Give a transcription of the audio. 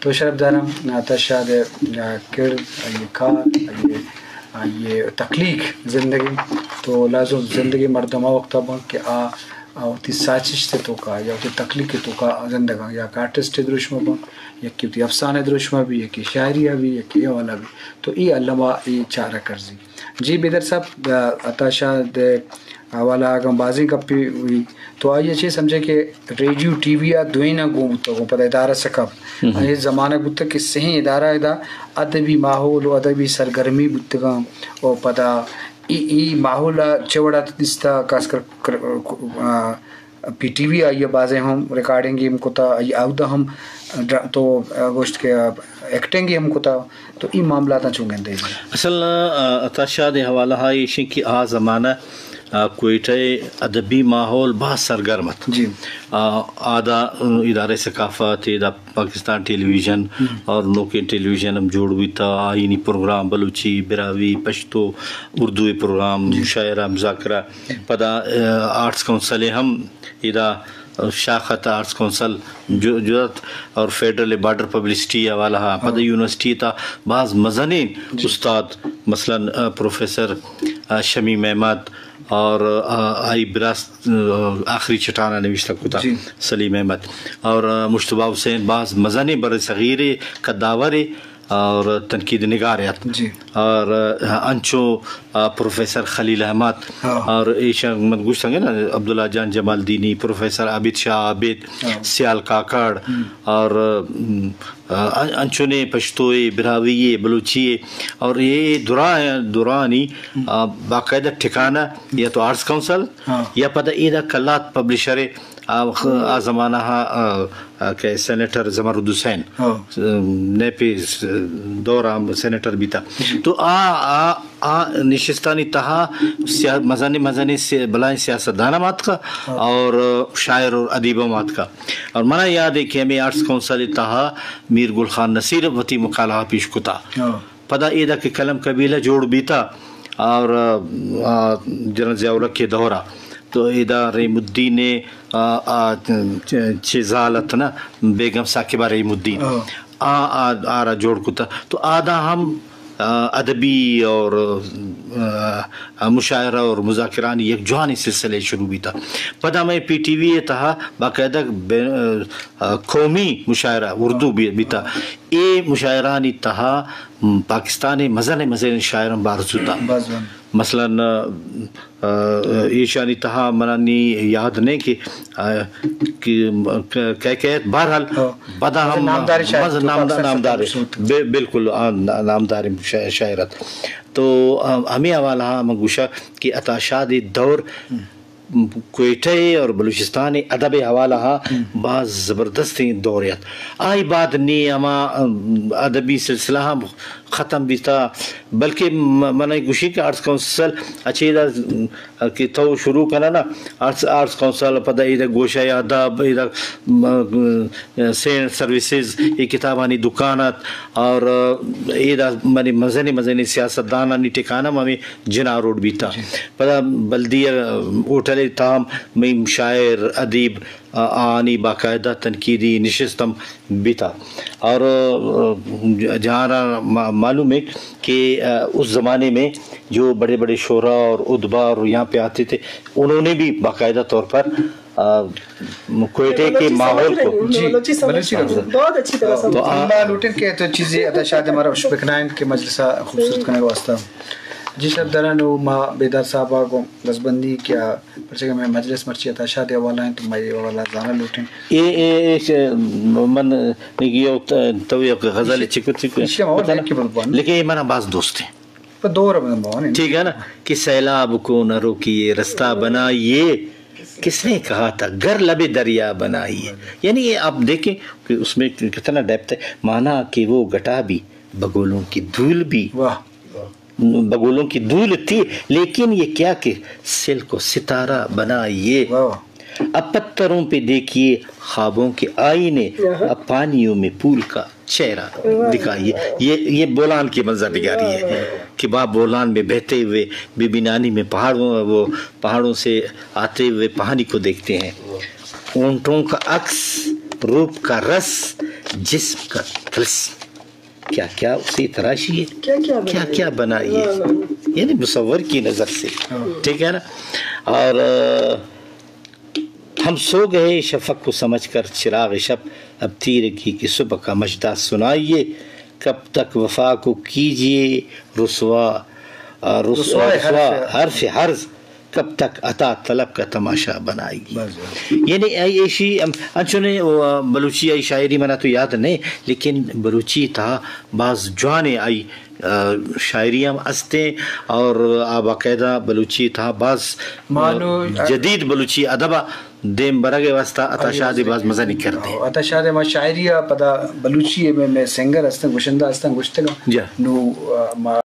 تو شرپ دارم عطا شاد ءِ کرد، آئی ءِ کار، آئی ءِ، آئی ءِ تخلیق زندگی، تو لازم زندگی مردم آ وقت ءَ بنت کہ آ، آ وتی ساچشت ءِ توکا یا وتی تخلیق ءِ توکا زندگاں، یا کہ آرٹسٹ ءِ دروشم ءَ بنت، یکے وتی افسانہ ءِ دروشم ءَ بی، یکے شاعری ءَ بی، یکے اے والا بی۔ تو اے الما اے چارہ کرزی۔ جی بیدر صاحب، عطا شاد ءِ حوالہ ءَ اگاں بازیں گپے ہوئی تو آئی ءَ چے سمجھے کہ ریڈیو، ٹی وی ءَ دوئیناں گون بوتگ، گوں پدا ادارہ ثقافت۔ ہم۔ اے زمانگ بوتگ کہ سہیں ادارہ ادا ادبی ماحول و ادبی سرگرمی بوتگاں و پدا ای، ای ماحول ءَ چہ وڑا دیستا، خاص کر، کر، آ، پی ٹی وی آئی ءَ بازیں ہم ریکارڈنگ ہم کتا، آئی اودا ہم ڈر-، تو، آ، گوشت کہ، آ، ایکٹنگ ہم کتا، تو ای معاملاتاں چون گندے؟ اصل، آ، عطا شاد ءِ حوالہ ءَ ایشیں کہ آ زمانہ، آ، کوئٹہ ءِ ادبی ماحول باز سرگرم ات۔ جی۔ آ، آدا، آ، ادارہ ثقافت، ادا پاکستان ٹیلی ویژن ہم۔ اور نوکیں ٹیلی ویژن ہم جوڑ بیتا، آئینی پروگرام، بلوچی، براہوئی، پشتو، اردو پروگرام، جی۔ مشاعرہ، مذاکرہ۔ پدا، آ، آرٹس کونسل ہم ادا شاخ ات، آرٹس کونسل جو-، جوڑ ات اور فیڈرل بارڈر پبلسٹی حوالہ ءَ۔ پدا ہاں۔ یونیورسٹی تا باز مزنیں جی۔ استاد، مثلاً، آ، پروفیسر، آ، شمیم احمد اور، آ، آئی براس، آ، آخری چٹانا نوشتہ کتا جی۔ سلیم احمد اور، آ، مشتبہ حسین، باز مزنیں بر صغیر قداور اور تنقید نگار ات۔ جی۔ اور، آ، انچو، آ، پروفیسر خلیل احمد ہاں۔ اور ایشاں من گوشتگ نا عبداللہ جان جمالدینی، پروفیسر عابد شاہ عابد، ہاں۔ سیال کاکڑ ہم۔ اور، ام، آ، انچونے پشتوئے، براہوئیے، بلوچیے اور اے درا-، درانی، ہم۔ آ، باقاعدہ ٹھکانہ یا تو آرٹس کونسل ہاں۔ یا پدا ایدا کلات پبلشر آ، آ زمانہ ءَ، آ، آ، کہ سینیٹر زمرد حسین، ہاں۔ س-، نیپی س-، دور ءَ سینیٹر بیتا۔ جی۔ تو آ، آ، آ نشستانی تہا سیا-، مزنیں، مزنیں سے-، بلائیں سیاستدان ہم آتکا ہاں۔ اور شاعر اور ادیب ہم آتکا۔ اور منا یاد ہے کہ ہمیں آرٹس کونسل تہا میر گل خان نصیر وتی مقالہ پیش کتا۔ ہاں۔ پدا ایدا کہ قلم قبیلہ جوڑ بیتا اور، آ، جنرل ضیاء الحق کے دورہ تو ایدا رحیم الدین، آ، آ، چ-، چہ زال ات نا، بیگم ثاقبہ رحیم الدین۔ ہاں۔ آ، آ، آرا جوڑ کتا۔ تو آدا ہم، آ، ادبی اور، آ، مشاعرہ اور مذاکرانی یک جوانی سلسلے شروع بیتا۔ پدا ہمیں پی ٹی وی تہا باقاعدہ بے-، آ، قومی مشاعرہ اردو بی-، بیتا۔ اے مشاعرانی تہا، م، پاکستان مزن مزن شاعراں بار زوتا۔ باز وان۔ مثلاً، آ، آ، ایشانی تہا منانی یاد نہیں کہ، آ، کہ، ک-، کئے کئے ات، بہرحال، ہاں۔ پدا ہم نامداریں شاعر مز-، تو نامدا-، پاکستان نامدار، سرکار۔ بے-، بالکل، آ، نا-، نامداریں شا-، شاعر ات۔ تو، آ، ہمیں حوالہ ہم گوشا کہ عطا شاد دور ہم۔ کوئٹہ اور بلوچستان ادب حوالہ ہم۔ باز زبردستیں دورے ات۔ آئی بعد نی ہما، ام، ادبی سلسلہ ہم ختم بیتا، بلکہ م-، من گوشی کہ آرٹس کونسل اچیدا کہ تو شروع کنا نا، آرٹس، آرٹس کونسل، پدا ایدا گوشہ ادب، ایدا، م-، سینٹ سروسز، اے کتابانی دکان ات، اور ایدا منی مزنی مزنی سیاستدانانی ٹھکانہ ہمیں جناح روڈ بیتا۔ جی۔ پدا بلدیہ ہوٹل تام مئے شاعر، ادیب، آ-، آنی باقاعدہ تنقیدی نشست ہم بیتا۔ اور، آ، جہاں را ما-، معلوم ہے کہ، آ، اس زمانے میں جو بڑے بڑے شعراء اور ادبا اور یہاں پہ آتے تھے، انہوں نے بھی باقاعدہ طور پر، آ، کوئٹے کے بلوچی ماحول سمجھ رہے کو ہیں، جی، بلوچی سمجھ بلوچی رہے ہیں۔ بہت اچھی طرح سمجھ تو رہے ہیں۔ آ، ما لوٹیں کہ تو چیزیں عطا شاد ہمارا خوش بکنائیں کہ مجلس خوبصورت کرنے کا واسطہ۔ جی شرپ داران، ما بیدار صاحب کو دستبندی کیا، پرچہ کہ میں مجلس مرچی عطا شاد حوالہ ہیں تو میں یہ والا زانہ لوٹیں۔ اے، اے، اے، من نگیو تو یک غزل چکو چکو۔ لیکن یہ منا باز دوست ہیں۔ پہ دور بن بوان۔ ٹھیک ہے نا؟ کہ سیلاب کو نہ روکیے، رستہ بنائیے، کس نے کہا تھا گھر لبے دریا بنائیے۔ یعنی یہ آپ دیکھیں کہ اس میں کتنا ڈیپتھ ہے۔ مانا کہ وہ گھٹا بھی، بگولوں کی دھول بھی، واہ۔ بگولوں کی دھول تھی، لیکن یہ کیا کہ سلک و ستارہ بنائیے۔ واہ۔ اب پتھروں پہ دیکھیے خوابوں کے آئینے، اب پانیوں میں پھول کا چہرہ دکھائیے۔ یہ، یہ بولان کی منظر نگاری ہے کہ باپ بولان میں بہتے ہوئے بی بی نانی میں پہاڑوں، وہ پہاڑوں سے آتے ہوئے پانی کو دیکھتے ہیں۔ اونٹوں کا عکس، روپ کا رس، جسم کا طلسم، کیا کیا اسے تراشی ہے، کیا کیا کیا بنائی ہے، کیا بنائی ہے۔ واہ، واہ۔ یعنی مصور کی نظر سے۔ ہاں۔ ٹھیک ہے نا؟ اور ہم سو گئے شفق کو سمجھ کر چراغ شب، اب تیرگی کی صبح کا مژدہ سنائیے، کب تک وفا کو کیجیے رسوا، آ، رسوا، رسوائے رسوا حرف۔ حرف حرض، کب تک عطا طلب کا تماشا بنائیے۔ بس، بس۔ یعنی اے ایشی ہم انچونے وہ بلوچی آئی شاعری منا تو یاد نہیں، لیکن بلوچی تھا باز جوانے آئی آ، شاعری ہم است ایں اور آ باقاعدہ بلوچی تھا باز، آ، ما نو جدید بلوچی ادب ءَ دیم برگ ءِ واستہ عطا شاد ءَ باز مزنیں کردے۔ عطا شاد ءِ ما شاعری ءَ پدا بلوچی ءَ مئے، مئے سنگر ہستن، گشندہ ہستن، گشتگ۔ جی۔ نو، آ، ما